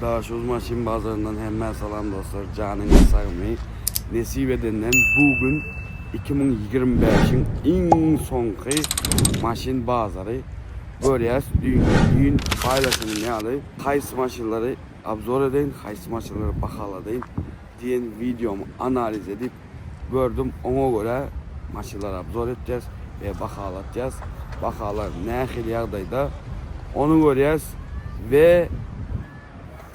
Daşoguz maşyn bazaryndan hemmä salam dostlar janyňyz sagmy nesip edenden bu gün 2025-iň iň soňky maşyn bazary görýäs düýn düýn paýlaşanym ýaly haýsy maşynlary obzor edeýin haýsy maşynlary bahaladaýyn diýen wideomy analiz edip gördüm oňa görä maşynlary obzor etýäs we bahalatýas bahalar nähili ýagdaýda ony görýäs we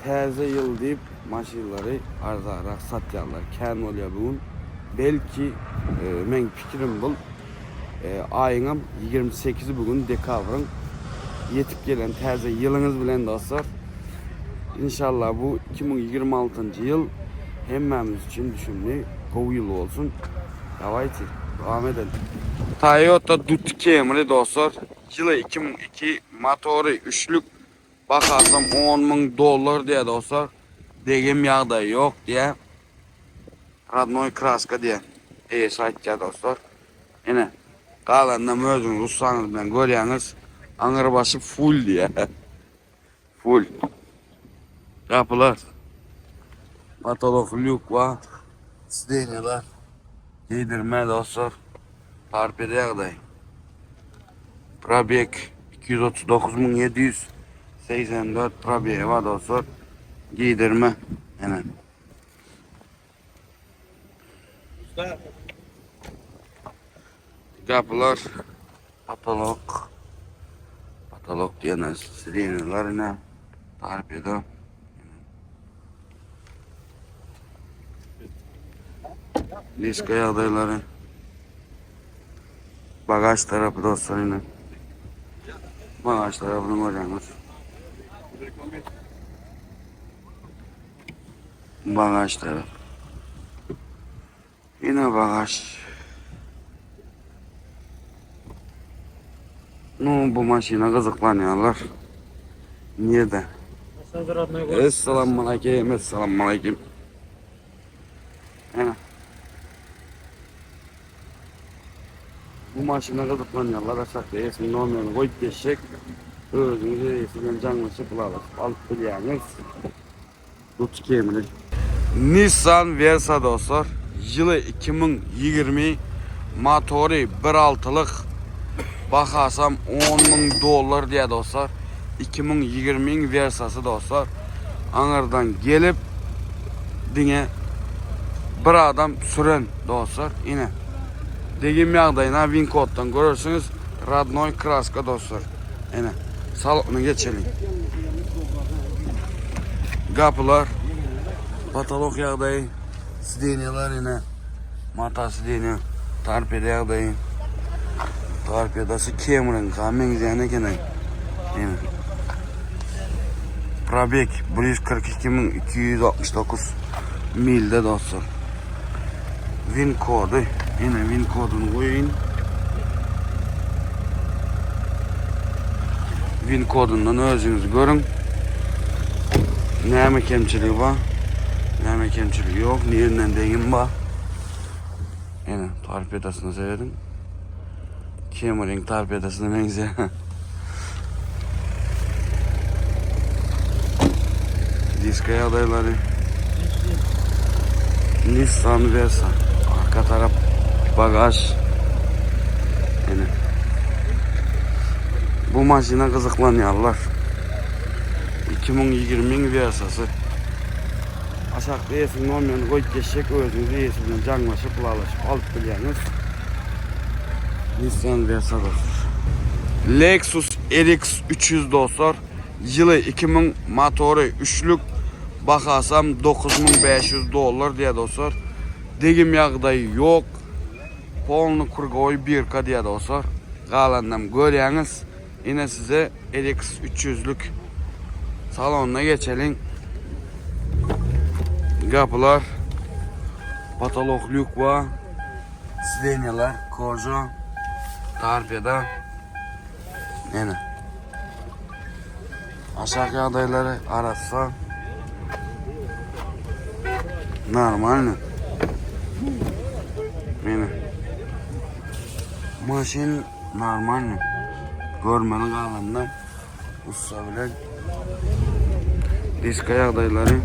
täze ýyl diýip maşynlary arzanrak satýanlar kän bolýar bu gün belki meň pikirim bul aýyňam 28-i bu gün dekabryň ýetip gelen täze ýylyňyz bilen dostlar Inşallah bu 2026-njy ýyl hemmämiz üçin düşümli gowy ýyl bolsun. Dawayte dowam edelim. Toyota Duty Camry dostlar ýyly 2002 motory üçlük bahasam 10 müň dollar diýýär dostlar. Degim ýagdaýy ýok diýýär. Radnoý kraska diýýär. Eýesi aýtýar dostlar. Ine galanynam özüňiz ussaňyz bilen görýäňiz. Aňrybaşy full diýýär. Full. Gapylar. Patolok lýuk bar. Sidenýalar. Geýdirme dostlar. Torpeda ýagdaý. Probeg 239784 probegi bar dostlar. Geýdirme. Ene. Gapylar. Patolok. Patolok diýen sirenalar ine. Torpeda. Diska ýagdaýlary. Bagaj tarapy dostlar ine. Bagaj tarapyny görýäňiz. Bagaj tarapy. Ine bagaj. Nu bu maşyna gyzyklanýarlar. Nirede? Essalamu aleyküm, essalamu aleyküm. Ene. Bu maşyna gyzyklanýarlar aşakda eýesiniň nomerini goýup geçjek. Özüňiz eýesi bilen jaňlaşyp ylalaşyp alyp bilýäňiz. Lutz Camry. Nissan Versa dostlar. Ýyly 2020 motory 1.6-lyk bahasam 10 müň dollar diýýär dostlar. 2020-iň Versasy dostlar. Aňyrdan gelip diňe bir adam süren dostlar. Ine. Degim ýagdaýyna win koddan görersiňiz. Radnoý kraska dostlar. Ene. Salonyna geçeliň. Gapylar. Patolok ýagdaýy. Sidenýalar ine. Mata sidenýa. Torpeda ýagdaýy. Torpedasy Camryňka meňzeýän eken. Ine. Probeg 142269 milde dostlar. Win kody. Ine win koduny goýaýyn. Win kodundan özüňiz görüň. Näme kemçiligi bar? Näme kemçiligi ýok? Nirinden degim bar? Ine torpedosyna serediň. Camryň torpedosyna meňzeýär. Diska ýagdaýlary. Nissan Versa. Arka tarap bagaj. Ene. Bu maşyna gyzyklanýarlar. 2020-iň Versasy. Aşakda eýesiniň nomerini goýup geçjek, özüňiz eýesi bilen jaňlaşyp, ylalaşyp alyp bilýäňiz. Nissan Versa dostlar. Lexus RX 300 dostlar. Ýyly 2000, motory üçlük, bahasam 9500 dollar diýýär dostlar. Degim ýagdaýy ýok. Polny krugowy birka diýýär dostlar. Galanynam görýäňiz. Ine size RX 300-lük salonyna geçeliň. Gapylar, potolok lýuk bar. Sidenýalar koža, torpeda. Ene. Aşak ýagdaýlary arassa. Normalny. Ene. Maşyn normalny. Görmeli galanda ussa bilen. Diska ýagdaýlary.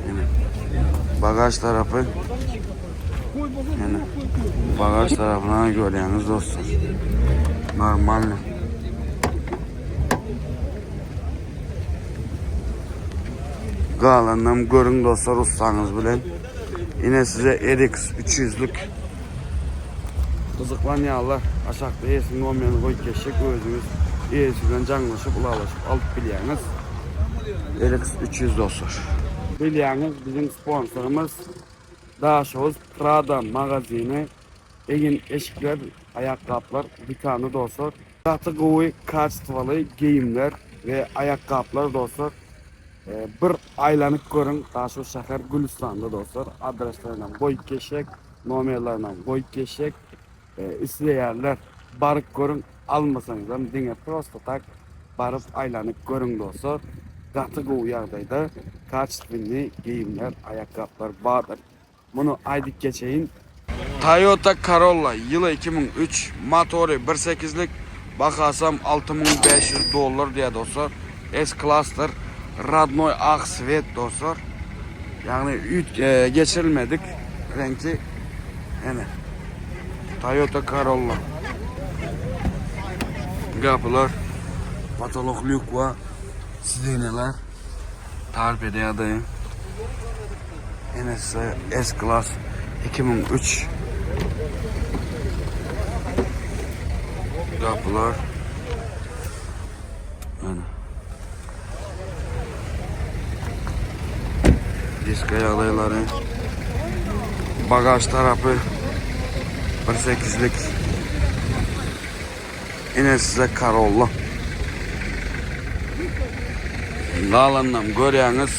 Ine. Bagaj tarapy. Ine. Bagaj tarapyna görýäňiz dostlar. Normalny. Galanynam görüň dostlar ussaňyz bilen. Ine size RX 300-lük gyzyklanýarlar. Aşakda eýesiniň nomerini goýup geçjek özüňiz eýesi bilen jaňlaşyp ylalaşyp alyp bilýäňiz. RX 300 dostlar. Bilýäňiz biziň sponsorymyz Daşoguz Prada magazyny egin eşikler aýakgaplar dükany dostlar. Gaty gowy kaçstwaly geýimler we aýakgaplar dostlar. Bir aýlanyp görüň Daşoguz şäher Gülüstanda dostlar. Adreslerini goýup geçjek, nomerlerini goýup geçjek. Isleýänler baryp görüň, almasaňyzam diňe prosto tak baryp aýlanyp görüň dostlar. Gaty gowy ýagdaýda kaçstwenny geýimler, aýakgaplar bardyr. Muny aýdyp geçeýin. Toyota Corolla ýyly 2003, motory bir sekizlik, bahasam 6500 dollar diýýär dostlar. S klasdyr. Radnoý ak sweet dostlar. Ýagny üýt geçirilmedik reňki. Ene. Toyota Corolla. Gapylar, potolok lýuk we sidenýalar. Taryp edýärdi. NS S Class 2003 Gapylar. Ana. Diska ýagdaýlary. Bagaj tarapy 1.8-lik. Ine size Corolla. Galanynam görýäňiz.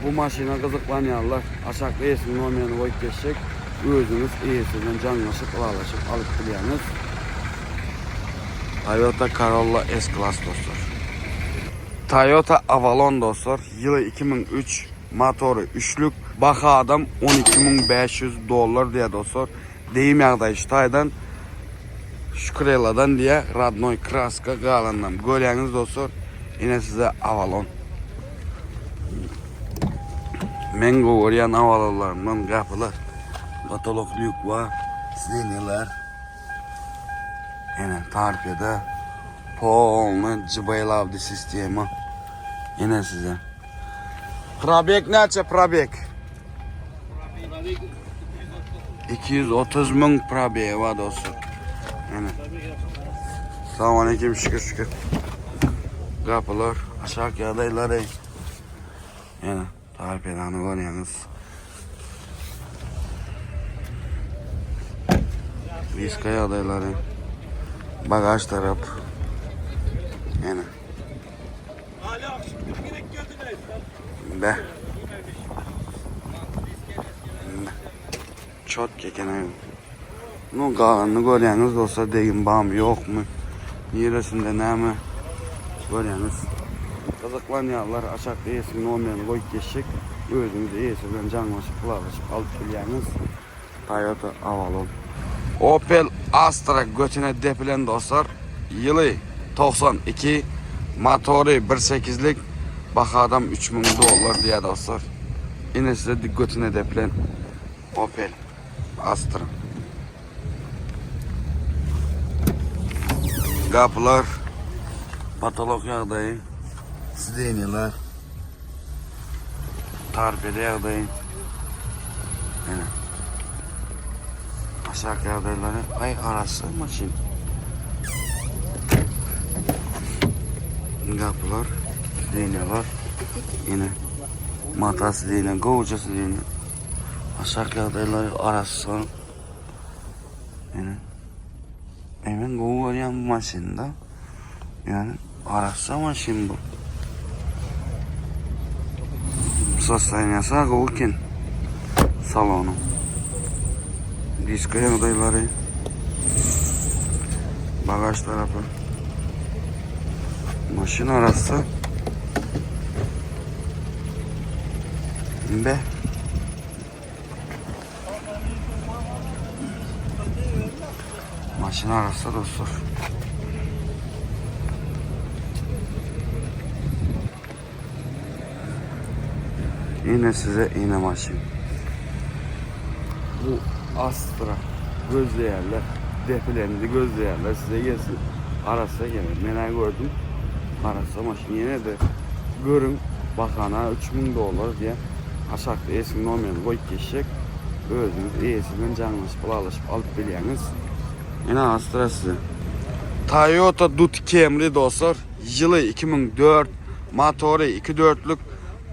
Bu maşyna gyzyklanýanlar aşakda eýesiniň nomerini goýup geçjek. Özüňiz eýesi bilen jaňlaşyp, ylalaşyp alyp bilýäňiz. Toyota Corolla S-Class dostlar. Toyota Avalon dostlar, ýyly 2003, motory üçlük, bahadam 12500 dollar diýýär dostlar. Deyim ýagdaý şu taýdan Şükür Elladan diýä radnoý kraska galanynam görýäňiz dostlar ine size Avalon. Men gowy görýän Avalonlarymdan gapylar. Potolok lýuk bar, sidenýalar. Ine torpeda polny JBL Audi sistema. Ine size. Probek näçe probek? 230 müň probegi bar dostlar. Ene. Salam aleyküm şükür şükür. Gapylar aşak ýagdaýlary. Ene torpedany görýäňiz. Diska ýagdaýlary. Bagaj tarap. Ene. Be. Çot kekene. Nu galanyny görýäňiz dostlar degim bamy ýokmy? Niresinde näme? Görýäňiz. Gyzyklanýarlar aşakda eýesiniň nomerini goýup geçjek. Özüňiz eýesi bilen jaňlaşyp ylalaşyp alyp bilýäňiz. Toyota Avalon. Opel Astra götüne depilen dostlar. Ýyly 92, motory bir sekizlik, bahadam 3000 dollar diýýär dostlar. Ine size dik götüne depilen Opel Astra. Gapylar, potolok ýagdaýy, sidenýalar. Torpeda ýagdaýy. Ene. Aşak ýagdaýlary aý arassa maşyn. Gapylar, sidenýalar. Ene. Mata sidenýa, gowja sidenýa. Aşak ýagdaýlary arassa. Ene. Men gowy görýän bu maşynda. Yani arassa maşyn bu. Sostoýaniýasy gowy eken. Salonyň. Diska ýagdaýlary. Bagaj tarapy. Maşyn arassa. Be. Maşyn arassa dostlar. Ine size ine maşyn. Bu Astra gözleýärler. Depilendi gözleýärler. Size gelsin. Arassa gene. Men gördüm. Arassa maşyn. Ýene de görüň. Bahana 3000 dollar diýe. Aşakda eýesiniň nomerini goýup geçjek. Özüňiz eýesi bilen jaňlaşyp, ylalaşyp alyp bilýäňiz. Ine Astra size. Toyota Dut Camry dostlar. Ýyly 2004, motory 2 dörtlük,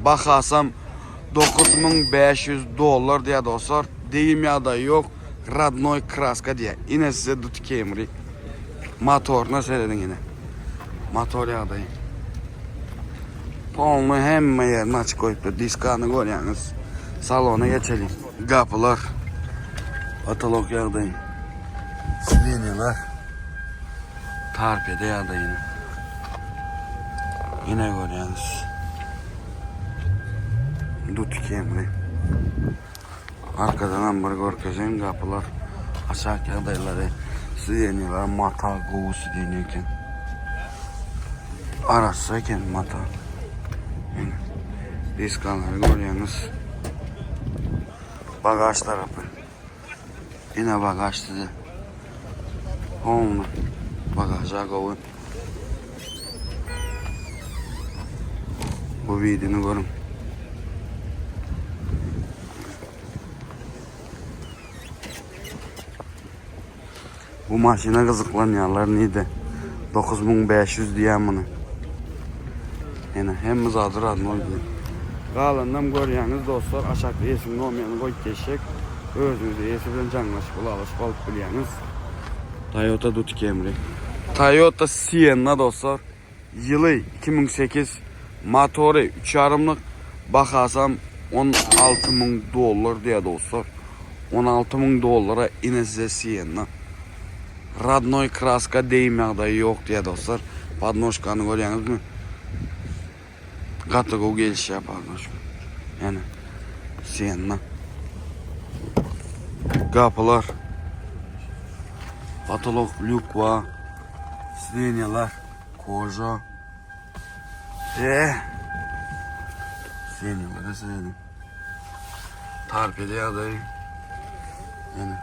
bahasam 9500 dollar diýýär dostlar. Degim ýagdaýy ýok. Radnoý kraska diýýär. Ine size Dut Camry. Motoryna serediň ine. Motor ýagdaýy. Polny hemme ýerini açyk goýupdyr. Diskany görýäňiz. Salona geçeliň. Gapylar. Patolok ýagdaýy. Sidenýalar. Torpeda ýagdaýyny. Ine görýäňiz. Dut Camry. Arkadan hem bir görkezeyim gapylar. Aşak ýagdaýlary. Sidenýalar mata gowy sidenýa eken. Arassa eken mata. Ine. Diskalary görýäňiz. Bagaj tarapy. Ine bagaj size. Polny bagaja gowy. Bu videony görüň. Bu maşyna gyzyklanýarlar nide? 9500 diýýän muny. Ene hemme zady radnoý diýýän. Galanynam görýäňiz dostlar, aşakda eýesiniň nomerini goýup geçjek. Özüňiz eýesi bilen jaňlaşyp, ylalaşyp alyp bilýäňiz. Toyota Dut Camry. Toyota Sienna dostlar. Ýyly 2008, motory üç ýarymlyk, bahasam 16 müň dollar diýýär dostlar. 16 müň dollara ine size Sienna. Radnoý kraska deým ýagdaýy ýok diýýär dostlar. Podnožkany görýäňizmi? Gaty gowy gelişýär podnožka. Ýene Sienna. Gapylar. Potolok lýuk bar. Sidenýalar. Koža. Eh. Sidenýalara serediň. Torpeda ýagdaýy. Ýene.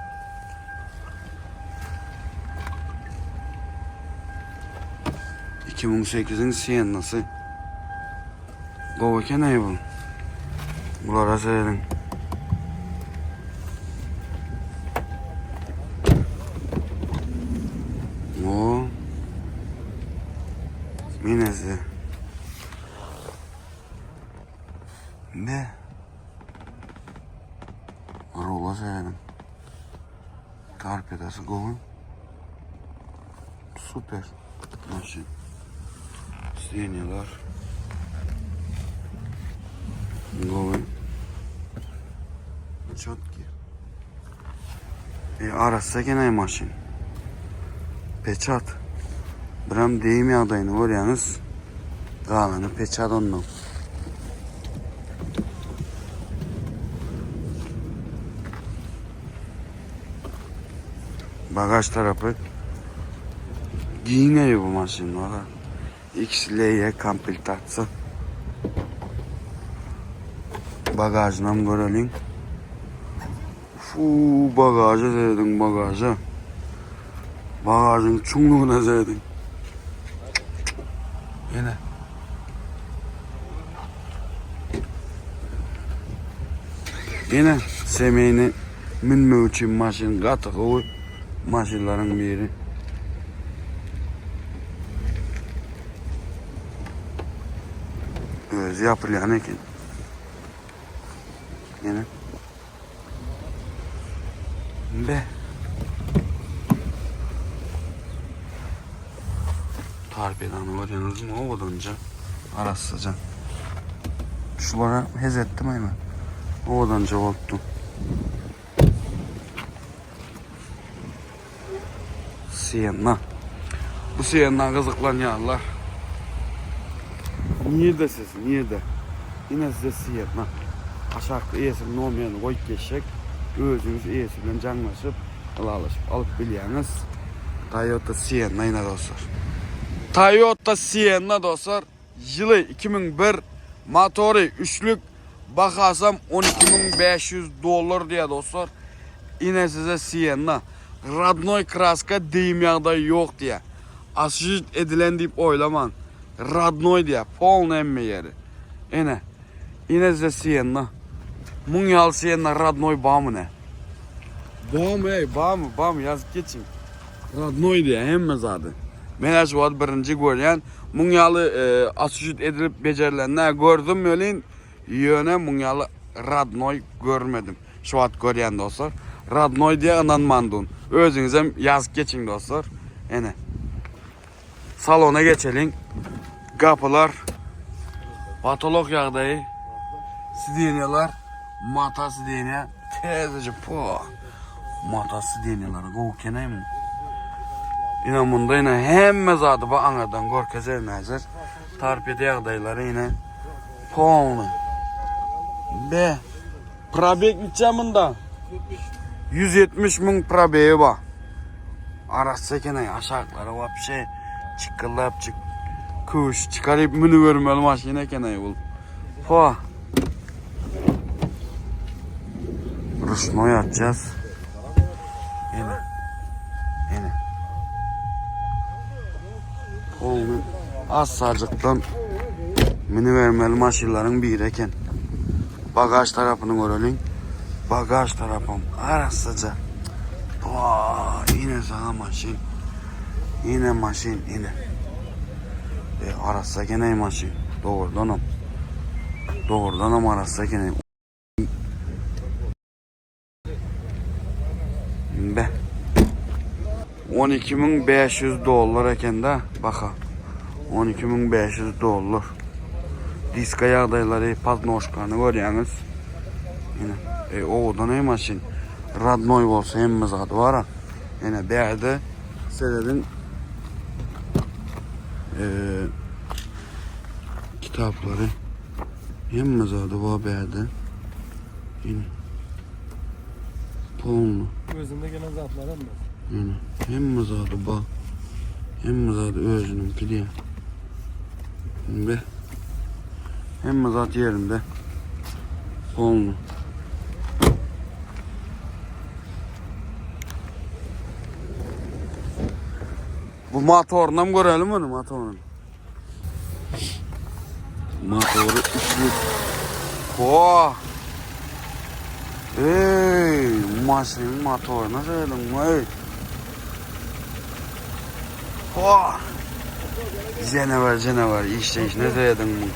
2008-iň Siennasy. Gowy eken aý bu. Bulara serediň. O. Minesi. Ne? Rula serediň. Torpedasy gowy. Super maşyn. Sidenýalar. Gowy. Çotki. E, arassa eken maşyn. Peçat. Biram deyim ýagdaýyny görýäňiz. Galany peçat ondan. Bagaj tarapy giň eý bu maşyn wala. XLE komplektasiýa. Bagajynam göreliň. Fu bagaja serediň bagaja. Bagajyň çuňlugyna serediň. Ene. Ene semeýni münmek üçin maşyn gaty gowy maşynlaryň biri. Özi ýapylýan eken. Ene. Be. Torpedany görýäňizmi owadanca, arassaja. Şulara hez etdim aýman. Owadanca bolupdy. Sienna. Bu Sienna gyzyklanýarlar. Nirde siz? Nirde? Ine size Sienna. Aşakda eýesiniň nomerini goýup geçjek. Özüňiz eýesi bilen jaňlaşyp, ylalaşyp alyp bilýäňiz. Toyota Sienna ine dostlar. Toyota Sienna dostlar. Ýyly 2001, motory üçlük. Bahasam 12500 dollar diýýär dostlar. Ine size Sienna. Radnoý kraska degim ýagdaýy ýok diýýär. Asjit edilen diýip oýlamaň. Radnoý diýýär. Polny hemme ýeri. Ine. Ine size Sienna. Muň ýaly Sienna radnoý bamy ne? Bamy eý, bamy, bamy ýazyp geçiň. Radnoý diýýär hemme zady. Men şu wagt birinji görýän. Muň ýaly asjit edilip bejerilenini gördüm welin, ýöne muň ýaly radnoý görmedim. Şu wagt görýän dostlar. Radnoý diýe ynanman dun. Özüňizem ýazyp geçiň dostlar. Ene. Salona geçeliň. Gapylar. Patolok ýagdaýy. Sidenýalar. Mata sidenýa. Täzeje po. Mata sidenýalar gowy ekenaý muň. Ine munda ine hemme zady bu aňyrdan görkezerin häzir. Torpeda ýagdaýlary ine. Polny. Be. Probeg niçe munda? 170 müň probegi bar. Arassa eken ay aşaklara wapşe çykyllap çyk köwüş çykaryp münübermeli maşyn eken ay bul. Ho. Ruşnoý atacağız. Ene. Ene. Polny assajykdan münübermeli maşynlaryň biri eken. Bagaj tarapyny göreliň. Bagaj tarapam arassaja. Vay, ine sana maşyn. Ine maşyn, ine. E, arassa gene maşyn. Doğrudanam. Doğrudanam arassa gene. Be. 12500 dollar eken-de, baka. 12500 dollar. Diska ýagdaýlary, podnožkany görýäňiz. Ine, e, owadan ey maşyn. Radnoý bolsa hemme zady bar. Ine, bärde serediň. E, kitaplary hemme zady bar bärde. Ine. Polny. Özünde gelen zatlar hem bar. Ine. Hemme zady bar. Hemme zady özüniňki diýen. Be. Hemme zat ýerinde. Polny. Bu motorynam görelim muny motoryny. Motory 300. Ho! Ey, maşynyň motoryna seredin, ey. Ho! Jenewer, jenewer, işleýşine seredin muň.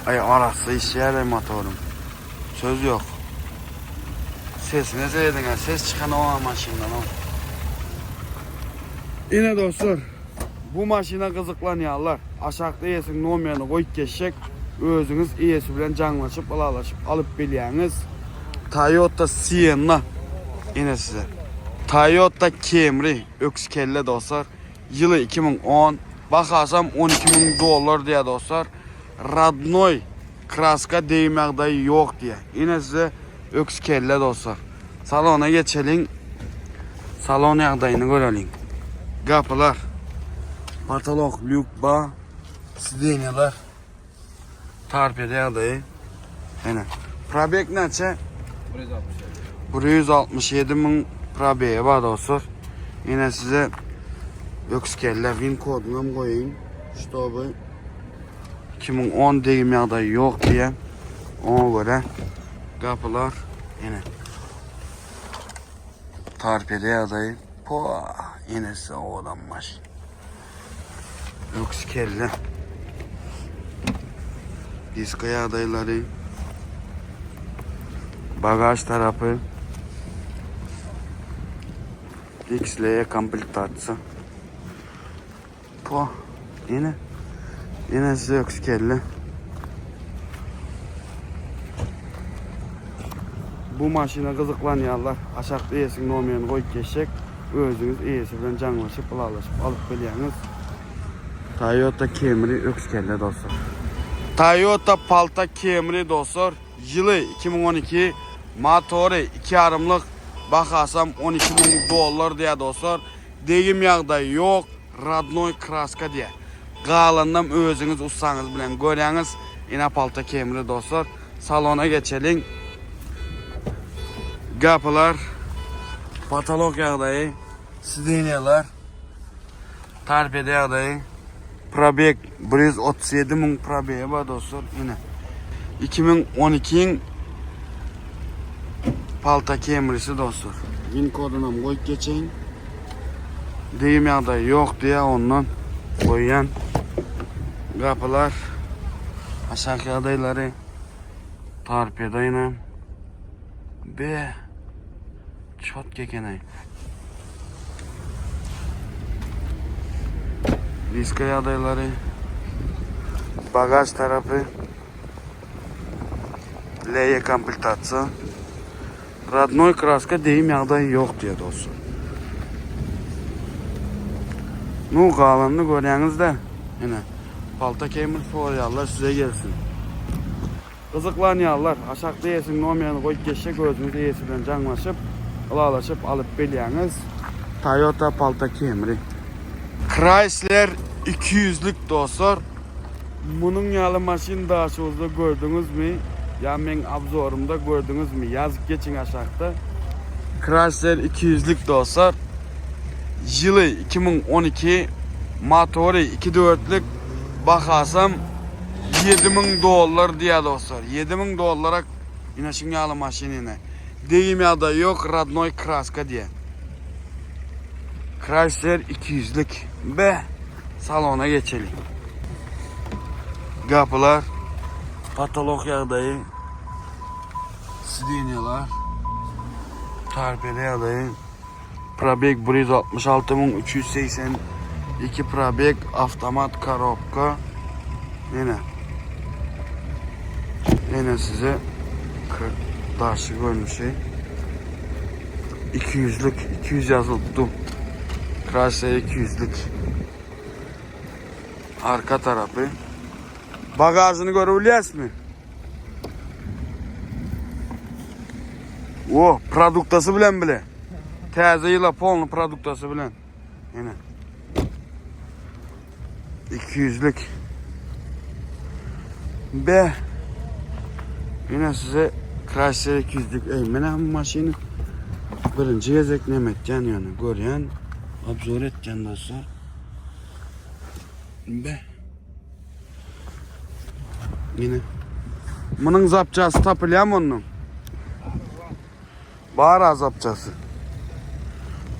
Ay arassa işleýär motoryň. Söz ýok. Sesine seredin ha, ses çykan o maşyndan o. Ine dostlar, bu maşyna gyzyklanýanlar aşakda eýesiniň nomerini goýup geçjek. Özüňiz eýesi bilen jaňlaşyp, ylalaşyp alyp bilýäňiz. Toyota Sienna ine size. Toyota Camry öküz kelle dostlar. Ýyly 2010, bahasam 12000 dollar diýýär dostlar. Radnoý kraska degim ýagdaýy ýok diýýär. Ine size öküz kelle dostlar. Salona geçeliň. Salon ýagdaýyny göreliň. Gapylar. Patolok lýuk ba. Sidenýalar. Torpeda ýagdaýy. Ine. Probeg näçe? 167 müň probegi bar dostlar. Ine size öküz kelle win koduny hem goýayyn. Ştoby 2010 degim ýagdaýy ýok diýe. Oňa görä gapylar ine. Torpeda ýagdaýy. Po, ine size owadan maşyn. Öküz kelle. Diska ýagdaýlary. Bagaj tarapy. XL komplektasiýa. Po. Ine. Ine size öküz kelle. Bu maşyna gyzyklanýanlar aşakda eýesiniň nomerini goýup geçjek. Özüňiz eýesi bilen jaňlaşyp, ylalaşyp alyp bilýäňiz. Toyota Camry öküz kelle dostlar. Toyota Palta Camry dostlar. Ýyly 2012, motory 2 ýarymlyk, bahasam 12 müň dollar diýýär dostlar. Degim ýagdaýy ýok, radnoý kraska diýýär. Galanynam özüňiz ussaňyz bilen görýäňiz. Ine palta Camry dostlar. Salona geçeliň. Gapylar, potolok ýagdaýy, sidenýalar, torpeda ýagdaýy, probeg 137 müň probegi bar dostlar. Ine. 2012-iň palta Camry'si dostlar. Win kodunam goýup geçeýin. Degim ýagdaýy ýok diýýär ondan goýýan. Gapylar aşak ýagdaýlary torpeda ýene. Be çot kekeneý. Diska ýagdaýlary bagaj tarapy LE komplektasiýa. Radnoý kraska deýim ýagdaýy ýok diýýär dostlar. Nu galanyny görýäňiz-de. Ine, palta kemir soraýarlar size gelsin. Gyzyklanýarlar. Aşakda eýesiniň nomerini goýup geçjek özüňiz eýesi bilen jaňlaşyp, ylalaşyp alyp bilýäňiz. Toyota palta Camry. Chrysler 200-lik dostlar. Munuň ýaly maşyn daşoguzda gördüňizmi ýa meň obzorymda gördüňizmi ýazyp geçiň aşakda. Chrysler 200-lik dostlar. Ýyly 2012, motory 2 dörtlük, bahasam 7000 dollar diýýär dostlar. 7000 dollara ine şuň ýaly maşyn ine. Degim ýagdaýy ýok, rodnoý kraska diýýär. Chrysler 200-lik. Be. Salona geçeli. Gapylar, patolok ýagdaýy, sidenýalar, torpeda ýagdaýy, probeg 166382 probeg, avtomat korobka. Ene. Ene size daşy görnüşi. 200-lük, 200 ýazylyp dur. Chrysler 200-lük. Arka tarapy. Bagajyny görüp bilýäsmi? O, produktasy bilen bile. Täze ýyla polny produktasy bilen. Ene. 200-lük. Be. Ine size Chrysler 200-lük. Ey, men bu maşyny birinji gezek neme etýän ýöne görýän, obzor etýän dostlar. Be. Ine. Munuň zapçasy tapylýarmy onuň? Bar a zapçasy.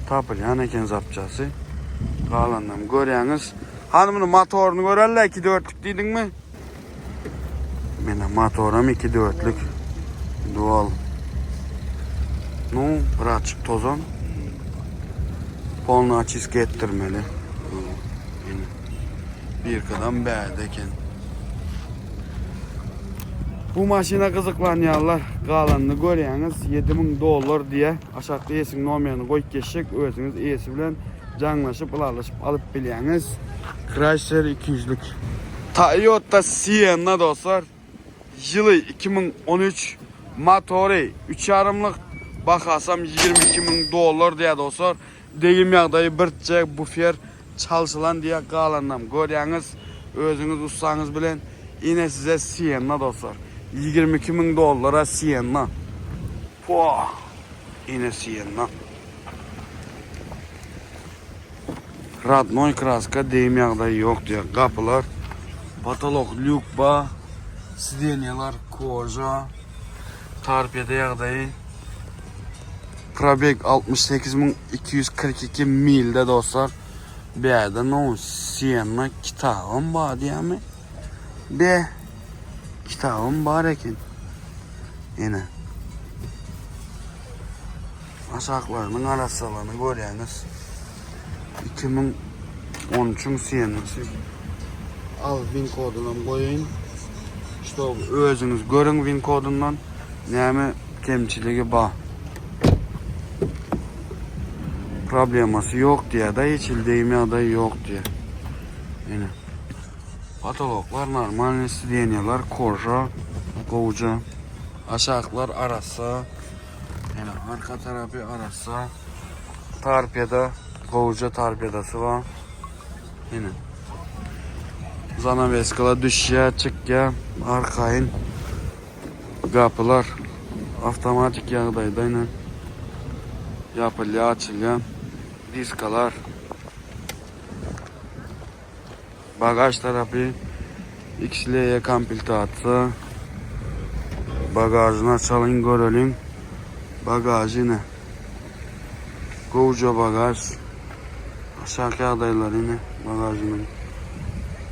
Tapylýan eken zapçasy. Galanynam görýäňiz. Hany muny motoryny görelle 2 dörtlük diýdiňmi? Mena motoram 2 dörtlük. Dual. Nu, birazçyk tozan. Polny açiska etdirmeli. Ine. Birkadan bärde eken. Bu maşyna gyzyklanýanlar galanyny görýäňiz 7000 dollar diýe aşakda eýesiniň nomerini goýup geçjek özüňiz eýesi bilen jaňlaşyp ylalaşyp alyp bilýäňiz. Chrysler 200-lük. Toyota Sienna dostlar. Ýyly 2013 motory 3 ýarymlyk bahasam 22 müň dollar diýä dostlar. Degim ýagdaýy birçe bufer çalşylan diýä galanynam görýäňiz özüňiz ussaňyz bilen ine size Sienna dostlar 22 müň dollara Sienna Poh ine Sienna Radnoý kraska degim ýagdaýy ýok diýä gapylar potolok lýuk ba sidenýalar koža torpeda ýagdaýy Probeg 68242 milde dostlar. Bärde no Sienna kitabym bar diýämi? Be kitabym bar eken. Ene. Aşaklarynyň arassalygyny görýäňiz. 2013-iň Siennasy. Al win kodunam goýaýyn. Şto özüňiz görüň win kodundan näme kemçiligi bar. Problemasy ýok diýýär-de, hiç hili degim ýagdaýy ýok diýýär. Ine. Potoloklar normalny, sidenýalar koža, gowja. Aşaklar arassa. Ine, arka tarapy arassa. Torpeda, gowja torpedasy bar. Ine. Zanaweskalar düşýär, çykýar. Arkaýyn. Gapylar awtomatik ýagdaýda ine. Ýapylýar, açylýar. Diskalar. Bagaž tarapy XLE komplektasiýa. Bagažyny açalyň göreliň. Bagažy ine. Gowja bagaž. Aşak ýagdaýlary ine bagažynyň.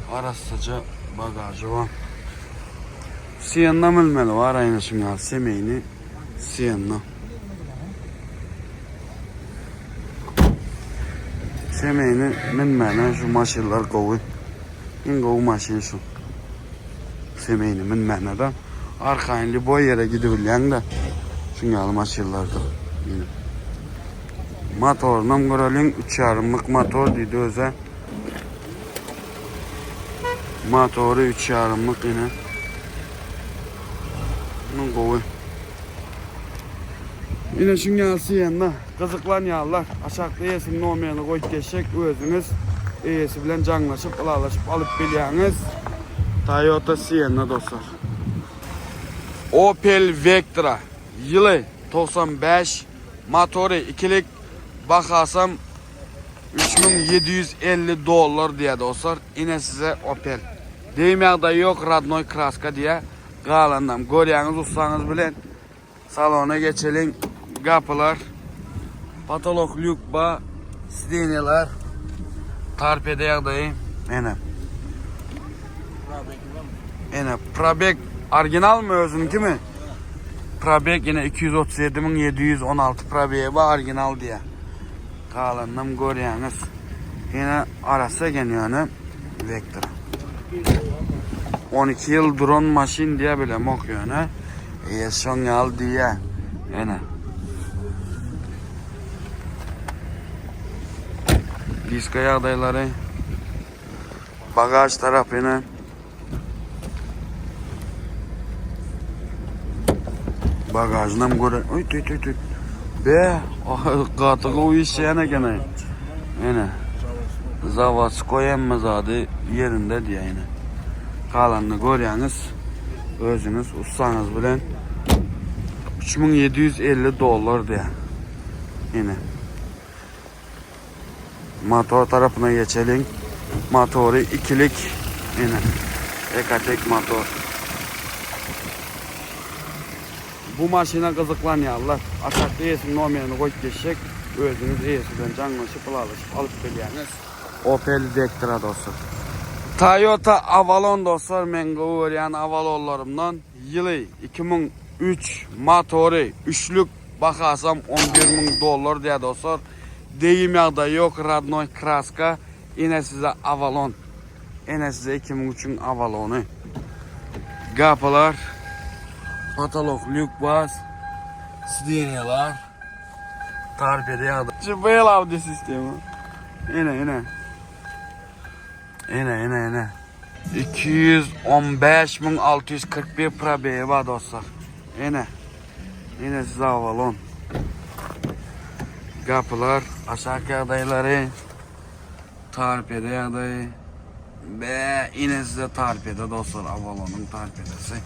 Arassaja bagažy bar. Sienna münmeli bar aýna şuň ýaly semeýni Sienna. Semeýni münmäne şu maşynlar gowy. Iň gowy maşyn şu. Semeýni münmäne de arkaýyn lýuboý ýere gidibilýäň de şuň ýaly maşynlarda. Ýene. Motorynam göreliň, üç ýarymlyk motor diýdi özä. Motory üç ýarymlyk ýene. Muň gowy. Ine şuň ýaly Sienna. Gyzyklanýanlar aşakda eýesiniň nomerini goýup geçjek özüňiz eýesi bilen jaňlaşyp ylalaşyp alyp bilýäňiz. Toyota Sienna dostlar. Opel Vectra ýyly 95 motory ikilik bahasam 3750 dollar diýýär dostlar. Ine size Opel. Degim ýagdaýy ýok radnoý kraska diýýär. Galanynam görýäňiz ussaňyz bilen. Salona geçeliň. Gapylar. Potolok lýuk ba. Sidenýalar. Torpeda ýagdaýy. Ene. Ene probeg originalmy özüniňkimi? Probeg ýene 237716 probegi bar original diýýär. Galanynam görýäňiz. Ýene arassa eken ýöne Vectra. 12 ýyl duran maşyn diýe bilemok ýöne. Eýesi şoň ýaly diýýä. Ene. Diska ýagdaýlary. Bagaž tarapyna. Bagajynam göre. Oý tüý tüý tüý. Be, gaty gowy işleýän eken aý. Ene. Zawodskoý hemme zady ýerinde diýýär ene. Galanyny görýäňiz. Özüňiz ussaňyz bilen 3750 dollar diýýär. Ene. Motor tarapyna geçeliň. Motory ikilik. Ine. Ecotec motor. Bu maşyna gyzyklanýarlar. Aşakda eýesiniň nomerini goýup geçjek. Özüňiz eýesi bilen jaňlaşyp, ylalaşyp alyp bilýäňiz. Opel Vectra dostlar. Toyota Avalon dostlar, men gowy görýän Avalonlarymdan. Ýyly 2003, motory üçlük, Bahasam 11 müň dollar diýýär dostlar. Degim ýagdaýy ýok radnoý kraska. Ine size Avalon. Ine size 2003-iň Avalony. Gapylar. Potolok lýuk bas. Sidenýalar. Torpeda ýagdaý. JBL audio sistema. Ine ine. Ine ine ine. 215 müň 641 probeýi bar dostlar. Ine. Ine size Avalon. Gapylar, aşak ýagdaýlary, torpeda ýagdaýy. Be, ine size torpeda dostlar, Avalonyň torpedasy.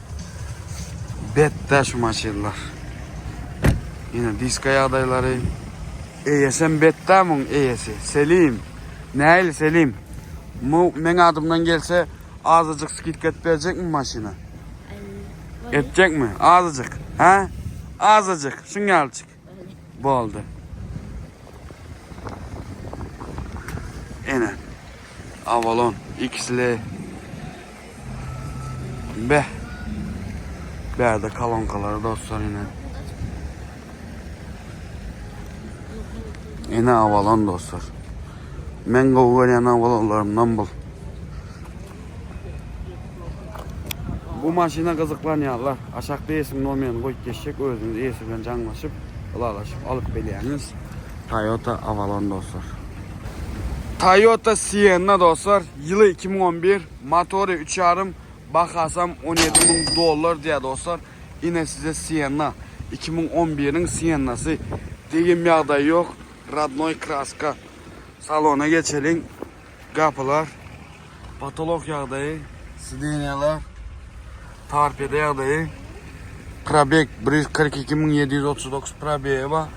Betde şu maşynlar. Ine diska ýagdaýlary. Eýesem betde muň eýesi. Selim. Nähili Selim? Mu meň adymdan gelse azajyk skidka edip berjekmi maşyna? Etjekmi? Azajyk. Ha? Azajyk. Şuň ýalyjyk. Boldy. Ene. Avalon XL. Be. Bärde kolonkalary dostlar ine. Ene Avalon dostlar. Men gowy görýän Avalonlarymdan bul. Bu maşyna gyzyklanýarlar. Aşakda eýesiniň nomerini goýup geçjek. Özüňiz eýesi bilen jaňlaşyp, ylalaşyp alyp bilýäňiz. Toyota Avalon dostlar. Toyota Sienna dostlar. Ýyly 2011, motory 3,5, bahasam 17 müň dollar diýýär dostlar. Ine size Sienna. 2011-iň Siennasy. Degim ýagdaýy ýok. Radnoý kraska. Salona geçeliň. Gapylar. Patolog ýagdaýy, sidenýalar torpeda ýagdaýy. Probeg 142739 probegi bar.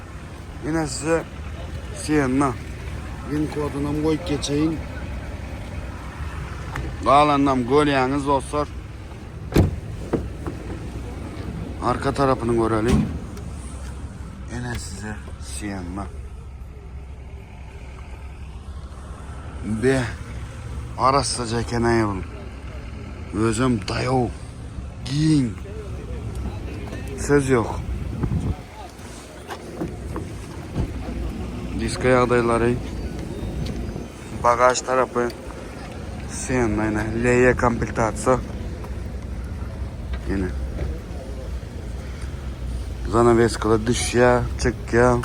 Ine size Sienna. Win kodunam goýup geçeýin. Galanynam görýäňiz dostlar. Arka tarapyny göreliň. Ine size Sienna. Be arassaja eken-aý bul. Özem daýaw, giň. Söz ýok. Diska ýagdaýlary. Bagaž tarapy. Sienna ine LE komplektasiýa. Ine. Zanaweskalar düşýär, çykýar.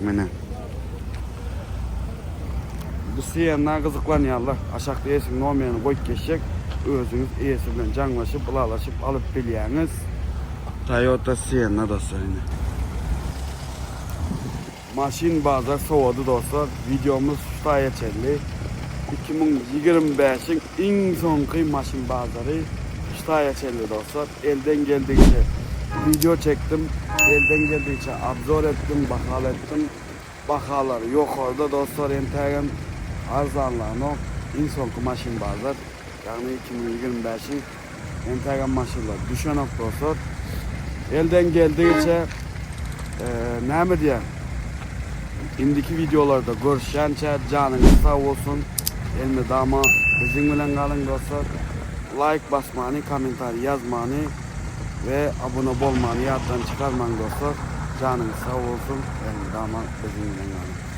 Mine. Bu Sienna gyzyklanýanlar aşakda eýesiniň nomerini goýup geçjek. Özüňiz eýesi bilen jaňlaşyp, ylalaşyp alyp bilýäňiz. Toyota Sienna dostlar ine. Maşyn bazar sowady dostlar. Wideomyz şu taýa çenli. 2025-iň iň soňky maşyn bazary şu taýa çenli dostlar. Elden geldigiçe wideo çekdim. Elden geldigiçe obzor etdim, bahal etdim. Bahalar ýokarda dostlar entägem arzanlanok. Iň soňky maşyn bazar. Ýagny 2025-iň entägem maşynlar düşenok dostlar. Elden geldigiçe näme diýýän? Indiki wideolarda görüşýänçä janyňyz sag bolsun. Elmydama biziň bilen galyň dostlar. Laýk basmany, kommentariý ýazmany we abuna bolmany ýatdan çykarmaň dostlar. Janyňyz sag bolsun. Elmydama biziň bilen galyň.